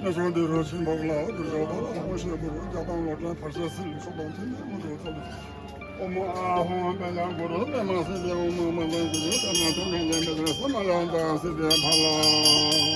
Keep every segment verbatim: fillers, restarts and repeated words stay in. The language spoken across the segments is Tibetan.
ནས་བཟུང་འདི་རུ་ཆེན་པོ་ལ་དུ་འགྲོ་བ་ལ་ཧོ་ཤེ་གུ་རུ་རྒྱ་དང་ལོ་ཀྲན་ཕར་ཆ་སིལ་ཤོག་དང་ཐིམ་མེ་མུ་འགྲོ་ཚོ་ལ། ཨོ་མོ་ཨ་ཧོ་མ་ཡ་གུ་རུ་པདྨ་སིདྡྷི། ཨོ་མོ་མ་ལ་གུ་རུ་པདྨ་ཏུ་མ་ཡ་མེ་ད་ས་མ་ཡ་ད་སིདྡྷི་ཕ་ལ།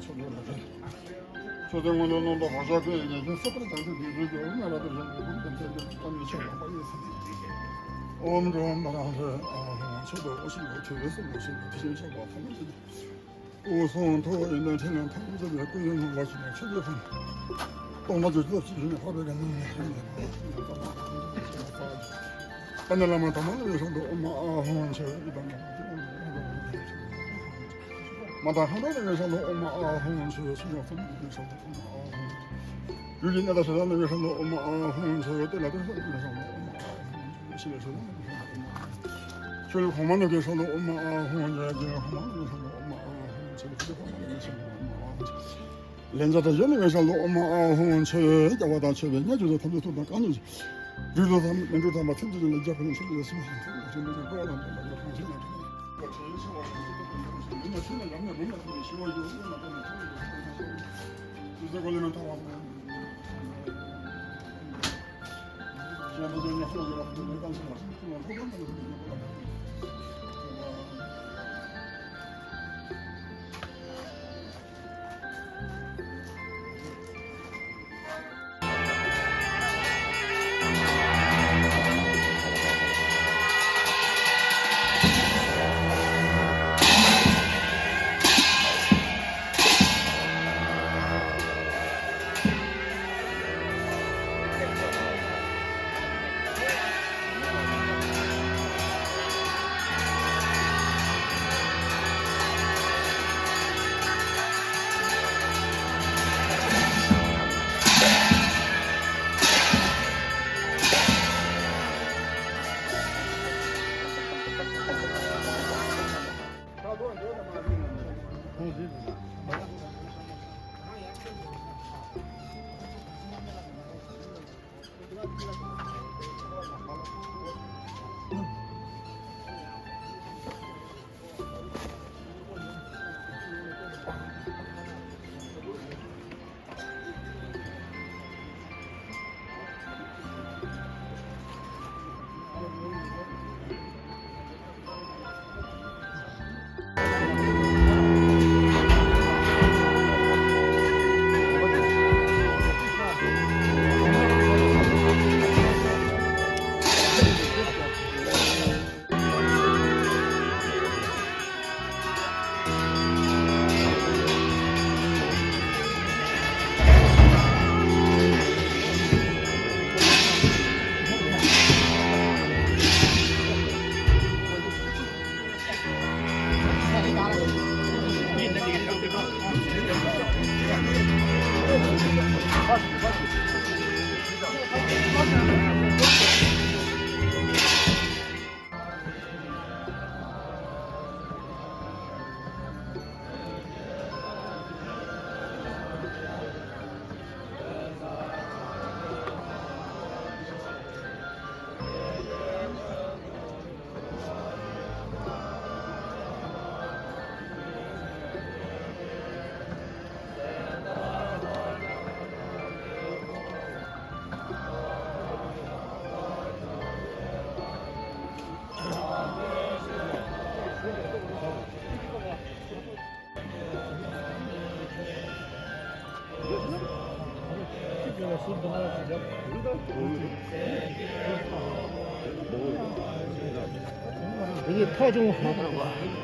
ལ་ཕྱག་འཚལ་ལོ། ཆོས་སྡེ་སྔོན་ལ་རྣམ་དག་བག་ཆགས་ཀུན་ཡི་ཉེས་སྐྱོན་སྲིད་པར་བྱང་ཆུབ་སྡིག་སྒྲིབ་སྦྱོང་བའི་སྨོན་ལམ་དང་ལྡན་པའི་ཀུན་ཏུ་བདེ་ཆེན་དང་ཐམས་ཅད་མཁྱེན་པ་དཔལ་ཡེ་ཤེས། ཨོཾ་ཀྲོ་མ་ར་ཧ་རེ་ཨ་ཧོ། ཆོས་དང་འོ་ཞིག་ལ་ཆོས་པའི་སེམས་ལ་ཞིག་དེ་བཞིན་གཤེགས་པ་ཐམས་ཅད་ཀྱི་དབུ་སོང་ཐོག་ཡོན་ཏན་ཕྲིན་ལས་ཐམས་ཅད་ཀྱི་སྐུ་ཡོན་ལ་ཞིག་ཆོས་ཀྱི་ཕན་སྟོང་པ་རྫོགས་སུ་ཞིག་ནས་འཕགས་པའི་གནས་ནས་ཨ་ནི་བླ་མ་དམ་པ་ལ་ཡོད་ས་འདུག་ཨོཾ་ཨཱཿཧཱུྃ་ཆོས་ཀྱི་དམ་པ། མ་དང་ལྷ་འདྲེ་ལ་ཡོད་ས་འདུག་ཨོཾ་ཨཱཿཧཱུྃ་ཆོས་ཀྱི་ཡོད་ས་འདུག་ཨོཾ་ཨཱཿཧཱུྃ། ཡུལ་གྱི་གནས་དང་བྱེ་བྲག་ན་ཡོད་ས་འདུག་ཨོཾ་ཨཱཿཧཱུྃ་ཆོས་ཀྱི་ཡོད་དེ་ལ་དེ་ས་ཡོད་ས་འདུག་ཨོཾ་ཨཱཿཧཱུྃ་ཆོས་ཀྱི་ཡོད་ས་འདུག་ཆོས་གོང་མ་ནས་ཡོད་ས་འདུག་ཨོཾ་ཨཱཿཧཱུྃ་ཆོས་ཀྱི་གོང་མ་ནས་ཡོད་ས་འདུག་ཨོཾ་ཨཱཿཧཱུྃ་ཆོས་ཀྱི་ཡོད་ས་འདུག་ཨོཾ་ཨཱཿཧཱུྃ། ལན་ཆགས་དང་གཞན་ནས་ཡོད་ས་འདུག་ཨོཾ་ཨཱཿཧཱུྃ་ཆོས་ཀྱི་རྒྱལ་བ་དང་ཆོས་པའི་གཉེན་ཆོས་ཚོགས་ཐམས་ཅད་ཐུགས་དང་རྐང་གཉིས་ཀྱིས། རིགས་དྲུག་དང་མི་འགྲོ་དམ་པ་ཐམས་ཅད་ཀྱི་ལ་རྒྱ་ཕུན་ཚོགས་ཀྱི་སེམས་ཤིང་ཐུགས་ཀྱི་སེམས་ཀྱི་ཀོ་ལ་འདོན་པ་ཡོད་གང་ཞིག་ན། དེ་ནི་ཐག་ཆུང་ཧ་པ་རེད་པ།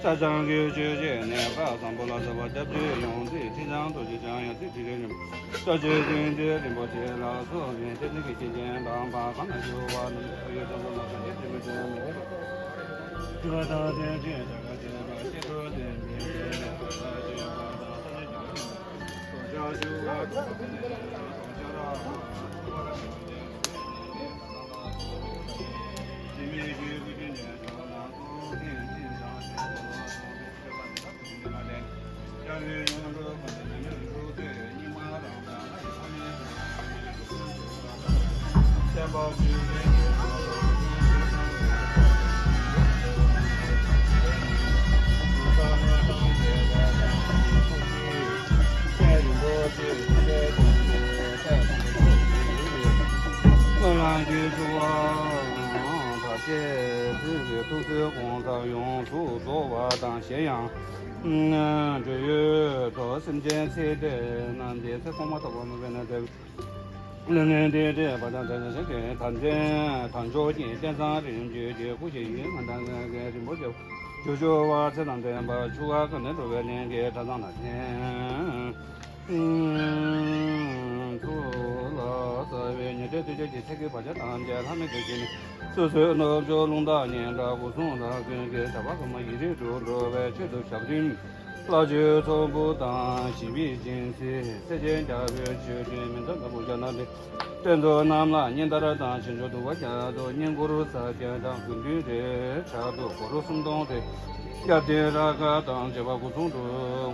ས་སྐྱ་གི་ཆོས་ཀྱི་གནས་པ་བཟང་པོ་ལ་སོགས་པ་སྐྱབས་བཅོལ་ཡོངས་རྫོགས་ཁྲི་བྱང་རྡོ་རྗེ་འཆང་ཡང་སྲིད་ཁྲི་ལས་ཉམས་ས་ཆེན་ཀུན་འདུས་རིན་པོ་ཆེ་ལ་སོགས་ནས་ཏེ་ནི་གི་སྐྱེས་ཆེན་དམ་པ་གང་ན་བཞུགས་པ་རྣམས་ཀྱི་ཡོན་ཏན་ལ་སོགས་ཏེ་ཁྲི་མི་ཆེན་མེད་ཇོ་དང་ལྡན་ཅིང་ཕྱག་རྒྱ་ཆེན་པོ་ཤེས་རབ་ལྡན་པའི་ཏེ་ནི་གི་ས་ཆེན་ཀུན་ཏུ་ས་ཆེན་ཀུན་ཏུ་ཞུ་བ་དང་ས་ཆེན་ཀུན་ཏུ་ཞུ་བ་དང་ས་ཆེན་ཀུན་ཏུ་ཞུ་བ་དང་ལ་འཇུག་པ་དང་བཅས་ཐུགས་སུ་དགོངས་དག་ཡོངས་སུ་རྫོགས་པ་དང་གཞན་ཡང་། འབྲེལ་ཡོད་དུ་སེམས་ཅན་ཚེ་འདས་རྣམས་ཀྱི་ཚེ་གོང་མ་ཐོབ་པར་མོས་པས་ན་དེ། ལས་ངན་འདི་འདྲའི་བར་དང་བྲལ་ནས་ཞིང་གི་དམ་ཅན་དལ་འབྱོར་གྱི་རྟེན་བཟང་རིན་ཆེན་གྱི་སྐུ་ཞིག་ཡིན་ང་དང་ངའི་རིན་པོ་ཆེ་ཇོ་ཇོ་བ་ཚེ་དང་ལྡན་པ་ཆུ་བ་ཀུན་ནས་འགྲོ་བའི་ལས་ཀྱི་གྲྭ་ཚང་ལ་བརྟེན། ཐུགས་ལ་རྩ་བའི་ཉེ་འབྲེལ་དོན་བྱེད་ཀྱི་ཚེ་གི་བར་ཆད་ཐམས་ཅད་ལྷ་མིའི་དོན་བྱེད་ནས་སོ་སོའི་རྣལ་འབྱོར་རླུང་རྟ་སྙན་གྲགས་སྐུ་གསུང་ལ་ཀུན་གྱི་བྱ་བ་ཀུན་མ་ཡིད་རིག་ཏུ་འགྲོ་བའི་ཆེད་དུ་ཞབས་རིམ་ལྷ་ཆོས་ཚོམ་བུ་དང་ཞི་བའི་སྦྱིན་སྲེག་སྲས་ཆེན་རྒྱལ་པོའི་མཆོད་སྤྲིན་མི་འདའ་ནོར་བུ་ཞྭ་ནང་ལས། རྟེན་གཙོ་རྣམས་ལ་སྙན་དར་དང་ཆོས་འབྱུང་བསྡུ་བ་རྒྱ་མཚོ་བསྙེན་བཀུར་ས་སྐྱ་དང་དགེ་འདུན་རེ་ཕྲག་དོག་སྒོར་སུམ་སྟོང་རེ་སྐྱབས་རྟེན་ར་ཁ་དང་བཅས་པ་སྒོ་གསུམ་དུ་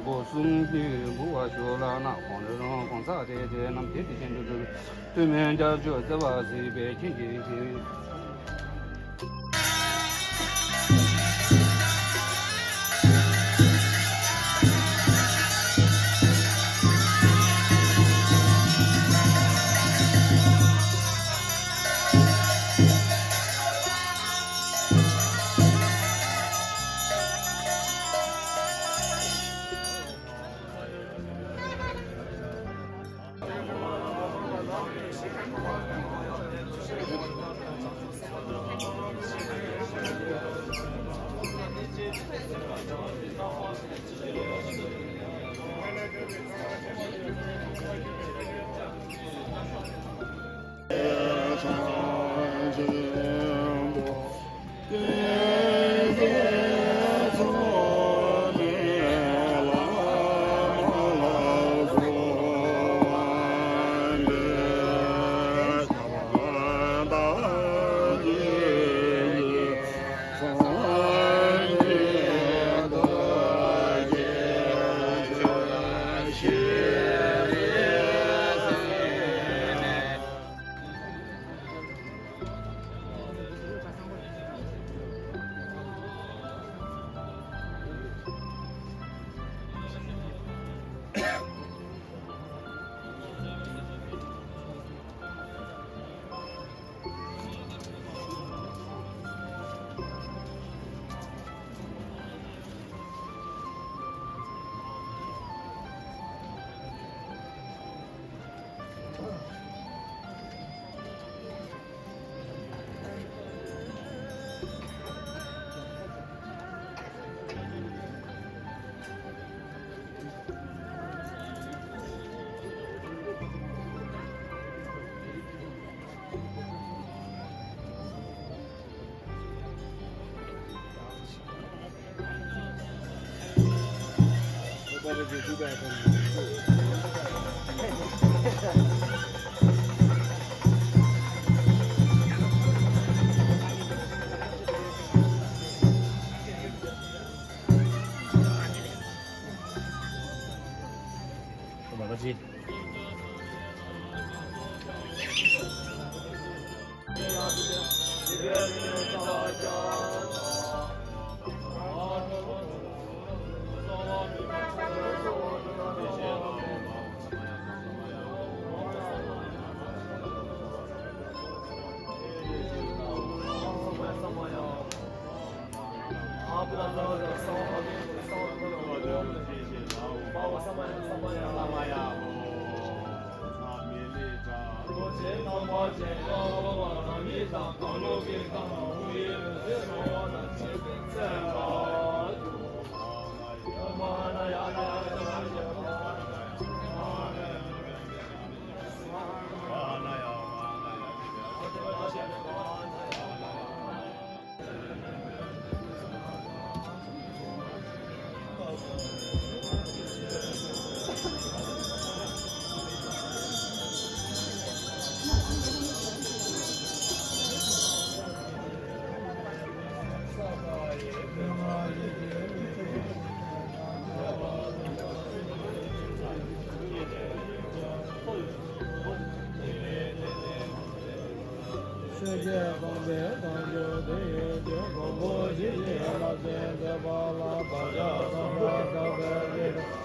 སྒོ་གསུམ་གྱི་འབུལ་བ་ཞུ་ལགས་ན་གོང་རེ་རང་གོང་ས་དེ་དེ་རྣམས་དེ་དེ་བཞིན་དུ་འགྲུབ་པའི་ཐུགས་སྨོན་རྒྱབ་སྐྱོར་བརྩེ་བ་གཟིགས་པའི་མཁྱེན་གྱིས་མཁྱེན། ཆོས་རྒྱལ་དམ་པའི་དལ་འབྱོར་དེ་ཡི་རྒྱུ་གོང་བུ་ཞིག་གི་རླབས་ཆེན་མཛད་པ་ལ་བདག་ཅག་ཚང་མ་དགའ་བའི་རེ་བ།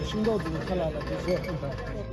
ཤིང་ཏོག་དེ་ཁ་ལ་ལ་དེ་བཟོས།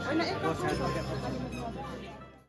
Aynen, ilk başta.